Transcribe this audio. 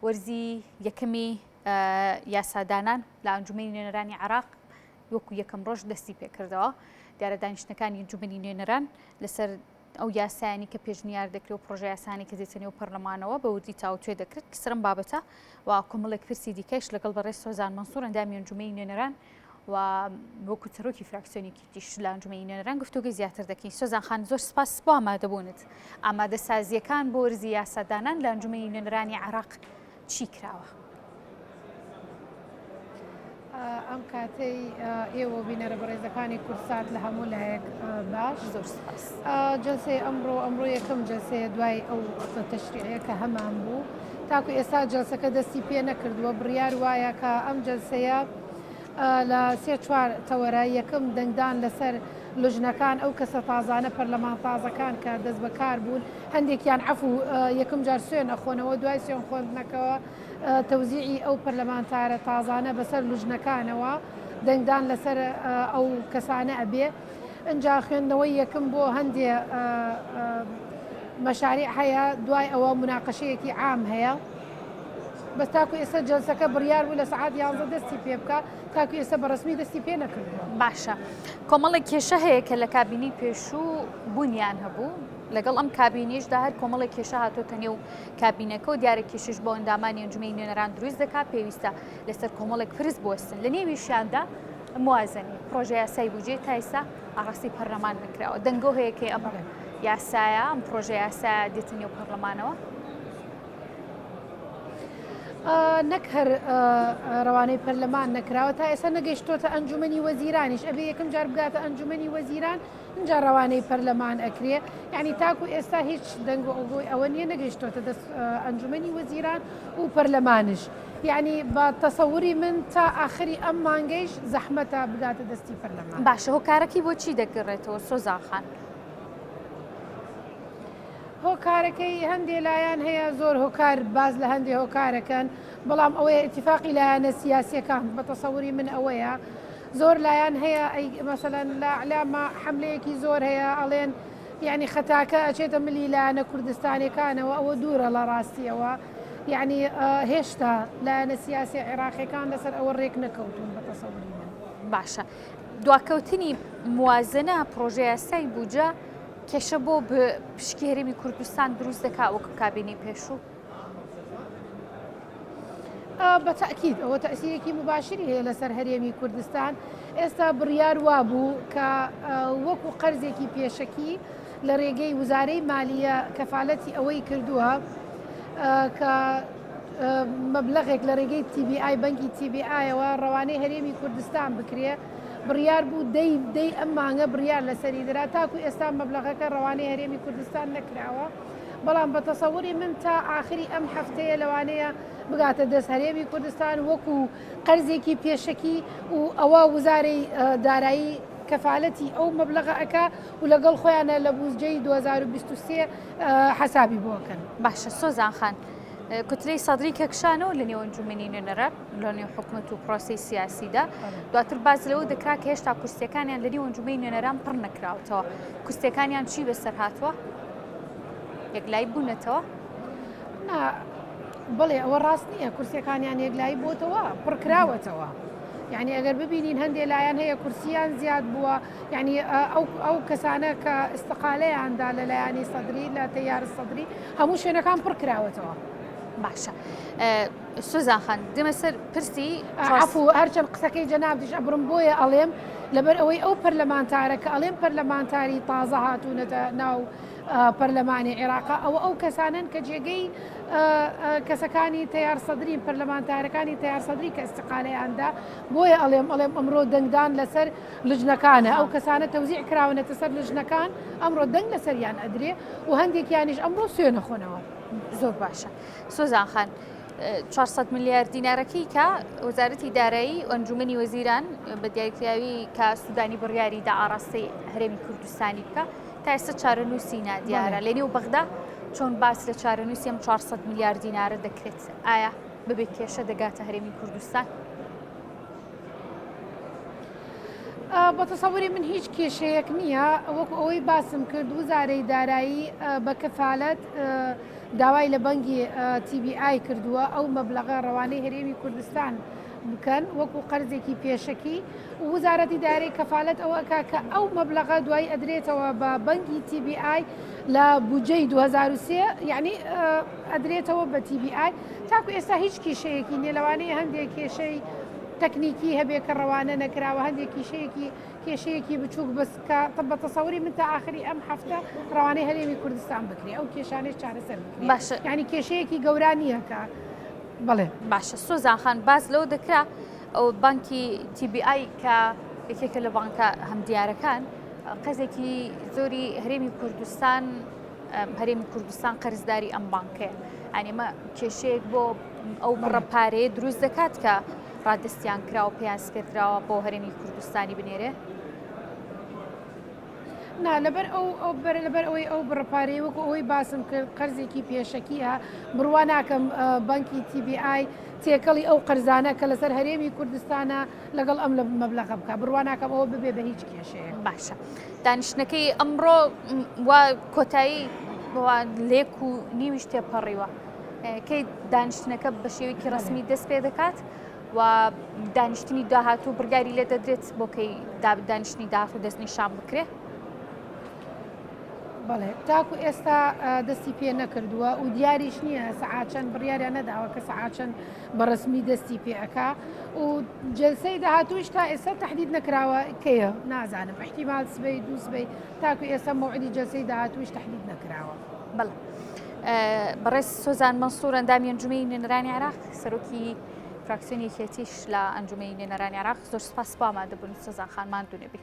وەرزی یەکەمی یاسادانان لە ئەنجومەنی نوێنەرانی عێراق وەکو یەکەم ڕۆژ دەستی پێکردەوە. دیارە دانیشتنەکانی ئەنجومەنی نوێنەران لەسەر ئەو یاسایانی کە پێشنیار دەکرێت و پرۆژە یاسانی کە دێتە نێو پەرلەمانەوە بە وردی تاوتوێ دەکرێت لەسەر ئەم بابەتە و کۆمەڵێک پرسی دیکەش لەگەڵ بەڕێز سۆزان مەنسوور ئەندامی ئەنجومەنی نوێنەران و وەکو سەرۆکی فراکسیۆنی یەکێتیش لە ئەنجومەنی نوێنەران گفتوگۆی زیاتر دەکەین. سۆزان خان زۆر سپاس بۆ ئامادەبوونت. ئامادەسازییەکان بۆ وەرزی یاسادانان لە ئەنجومەنی نوێنەرانی عێراق چی کراوە؟ ئەم کاتەی ئێوە بینەرە بەڕێزەکانی کوردسات لە هەموو لایەک باش زۆر سپاس. جەلسەی ئەمڕۆ ئەمڕۆ یەکەم جەلسەیە دوای ئەو تەشریعەیە کە هەمان بوو تاکو ئێستا جەلسەکە دەستی پێ نەکردووە بڕیار وایە کە ئەم جەلسەیە لە سێ چوار تەوەرە، یەکەم دەنگدان لەسەر لوجنەکان، ئەو کەسە تازانە پەرلەمان تازەکان کە دەستبەکار بوون، هەندێکیان عەفو یەکەم جار سوێن ئەخۆنەوە، دوای سوێن خۆندنەکەوە تەوزیعی ئەو پەرلەمانتارە تازانە بەسەر لوجنەکانەوە، دەنگدان لەسەر ئەو کەسانە ئەبێ. ئنجا خوێندنەوەی یەکەم بۆ هەندێ مەشاریع هەیە، دوای ئەوە موناقەشەیەکی عام هەیە. بەس تاکو ئێستا جەلسەکە بڕیار بوو لە سەعات یانزە دەستی پێ بکا تاکو ئێستا بە ڕەسمی دەستی پێ نەکردووە. باشە کۆمەڵێک کێشە هەیە کە لە کابینەی پێشوو بوونیان هەبوو لەگەڵ ئەم کابینەیشدا هەر کۆمەڵێک کێشە هاتۆتە نێو کابینەکە و دیارە کێشەش بۆ ئەندامانی ئەنجومەنی نوێنەران دروست دەکات پێویستە لەسەر کۆمەڵێک پرس بوەستن لە نێویشیاندا موازنەی پرۆژە یاسای بودجەی تا ئێستا ئاڕاستەی پەرلەمان نەکراوە دەنگۆ هەیە کە ئەم یاسایە ئەم پرۆژە یاسایە دێتە نێو پەرلەمانەوە نەک هەر ڕەوانەی پەرلەمان نەکراوە تا ئێستا نەگەیشتۆتە ئەنجومەنی وەزیرانیش ئەبێ یەکەم جار بگاتە ئەنجومەنی وەزیران اینجا ڕەوانەی پەرلەمان ئەکرێ یعنی تاکو ئێستا هیچ دەنگ و ئەوگۆی ئەوە نییە نەگەیشتۆتە دەست ئەنجومەنی وەزیران و پەرلەمانش یعنی بە تەسەوری من تا ئاخری ئەم مانگەیش زەحمەتە بگاتە دەستی پەرلەمان. باشە هۆکارەکەی بۆ چی دەگەڕێتەوە سۆزان خان؟ هۆکارەکەی هەندێ لایەن هەیە زۆر هۆکار باس لە هەندێ هۆکارەکەن بەڵام ئەوەیە ئیتیفاقی لایەنە سیاسیەکان بە تەسەوری من ئەوەیە زۆر لایەن هەیە ئەی مەسەلەن لە ئەعلامە حملەیەکی زۆر هەیە ئەڵێن یعنی خەتاکە ئەچێتە ملی لایەنە کوردستانەکانەوە ئەوە دوورە لە ڕاستیەوە یعنی هێشتا لایەنە سیاسی عێراقیەکان لەسەر ئەوە ڕێک نەکەوتون بە تەسەوری من. باشە دواکەوتنی موازنە پرۆژەیاسای بودجە کێشە بۆ پشکی هەرێمی کوردستان دروست دەکا وەکو کابینەی پێشوو؟ بە تەئکید ئەوە تەئسیرێکی موباشری هەیە لەسەر هەرێمی کوردستان ئێستا بڕیار وابوو کە وەکو قەرزێکی پێشەکی لە ڕێگەی وزارەی مالیە کەفالەتی ئەوەی کردووە کە مەبلەغێک لە ڕێگەی TBI بەنکی TBI-ەوە ڕەوانەی هەرێمی کوردستان بکرێ بڕیار بوو دەی دەی ئەم مانگە بڕیار لەسەری درا تاکو ئێستا مەبلەغەکە ڕەوانەی هەرێمی کوردستان نەکراوە بەڵام بە تەسەوری من تا ئاخری ئەم هەفتەیە لەوانەیە بگاتە دەست هەرێمی کوردستان وەکو قەرزێکی پێشەکی و ئەوە وزارەی دارایی کەفالەتی ئەو مەبلەغە ئەکا و لەگەڵ خۆیانە لە بودجەی 2023 حەسابی بۆ ئەکەن. باشە سۆزان خان کوتلەی سەدری کە کشانەوە لە نێو ئەنجومەنی نوێنەران لە نێو حکومەت و پرۆسەی سیاسیدا دواتر باس لەوە دەکرا کە هێشتا کورسیەکانیان لە نێو ئەنجومەنی نوێنەران پڕ نەکراوەتەوە کورسیەکانیان چی بەسەر هاتووە یەکلایی بوونەتەوە؟ نا بەڵێ ئەوە ڕاست نییە کورسیەکانیان یەکلایی بۆتەوە پڕکراوەتەوە. یعنی ئەگەر ببینین هەندێک لایەن هەیە کورسیان زیاد بووە یعنی ئەو ئەو کەسانە کە ئیستقالەیاندا لە لایەنی سەدری لە تەیار سەدری هەموو شوێنەکان پڕ کراوەتەوە. باشە سوزان خان دێمە سەر پرسی عەفو هەرچەند قسەکەی جەنابتیش ئەبڕم بۆیە ئەڵێم لەبەر ئەوەی ئەو پەرلەمانتارە کە ئەڵێم پەرلەمانتاری تازە هاتوونەتە ناو پەرلەمانی عێراقا ئەوە ئەو کەسانن کە جێگەی کەسەکانی تەیار سەدری پەرلەمانتارەکانی تەیار سەدری کە ئیستقالەیاندا بۆیە ئەڵێم ئەڵێم ئەمڕۆ دەنگدان لەسەر لجنەکانە ئەو کەسانە تەوزیع کراونەتە سەر لجنەکان ئەمڕۆ دەنگ لەسەریان ئەدرێ و هەندێکیانیش ئەمڕۆ سوێ نەخۆنەوە. زۆر باشە سۆزان خان 400 ملیار دینارەکەی کە وەزارەتی دارایی و ئەنجومەنی وەزیران بە دیاریکراوی کە سودانی بڕیاری دا ئاڕاستەی هەرێمی کوردستانی بکە تا ئێستا چارەنووسی نادیارە لە نێو بەغدا چۆن باس لە چارەنووسی ئەم 400 ملیار دینارە دەکرێت ئایا بەبێ کێشە دەگاتە هەرێمی کوردستان؟ بە تەسەوری من هیچ کێشەیەک نییە وەکو ئەوەی باسم کرد وزارەی دارایی بە کەفالەت. داوای لە بەنگی TBI کردووە ئەو مەبلەغە ڕەوانەی هەرێمی کوردستان بکەن وەکو قەرزێکی پێشەکی و وزارەتی دارایی کەفالەت ئەوە ئەکا کە ئەو مەبلەغە دوایی ئەدرێتەوە بە بەنگی TBI لە بودجەی 2003 یعنی ئەدرێتەوە بە TBI تاکو ئێستا هیچ کیشەیەکی نیە لەوانەیە هەندێک کێشەی تەکنیکی هەبێ کە ڕەوانە نەکراوە هەندێک کیشەیەکی کێشەیەکی بچووک بەس کە بە تەسەوری من تا ئاخری ئەم هەفتە ڕەوانەی هەرێمی کوردستان بکرێ ئەو کێشانەی چارەسەر بکرێ باشە یعنی کێشەیەکی گەورە نییە کە بەڵێ. باشە سۆزان خان باس لەوە دەکرا ئەو بانکی TBI کە یەکێکە لە بانکە هەمدیارەکان قەزێکی زۆری هەرێمی کوردستان هەرێمی کوردستان قەرزداری ئەم بانکەیە ئەنیمە کێشەیەک بۆ ئەو بڕە پارەیە دروست دەکات کە ڕادستیان کراوە پێیان سپێردراوە بۆ هەرێمی کوردستانی بنێرێ؟ نا لەبەر ئەو ئەو بەرە لەبەر ئەوەی ئەو بڕە پارەیە وەکو ئەوەی باسم کرد قەرزێکی پێشەکیە بڕوا ناکەم بانکی TBI تێکەڵی ئەو قەرزانە کە لەسەر هەرێمی کوردستانە لەگەڵ ئەم لە مەبلەغە بکە بڕوا ناکەم ئەوە ببێ بە هیچ کێشەیە. باشە دانیشتنەکەی ئەمڕۆ وا کۆتایی لێک و نیویش تێپەڕیوە کەی دانیشتنەکە بە شێوەیەکی ڕسمی دەست پێ دەکات و دانیشتنی داهاتوو بڕیاری لێ دەدرێت بۆ کەی دانیشتنی داهاتوو دەستنیشان بکرێ؟ بەڵێ تاکو ئێستا دەستی پێ نەکردووە و دیاریش نییە سەعات چەند بڕیاریان نەداوە کە سەعات چەند بە ڕسمی دەستی پێ ئەکا و جلسەی داهاتووش تا ئێستا تهدید نەکراوە کەیە نازانم احتیمال سبەی دوو سبەی تاکو ئێستا مەوعدی جلسەی داهاتووش تهدید نەکراوە. بەڵێ بەڕێز سۆزان مەنسوور ئەندامی ئەنجومەنی نوێنەرانی عێراق سەرۆکی فراکسیۆنی یەکێتیش لە ئەنجومەنی نوێنەرانی عێراق زۆر سپاس بۆ ئامادەبوون سۆزان خان ماندوو نەبی.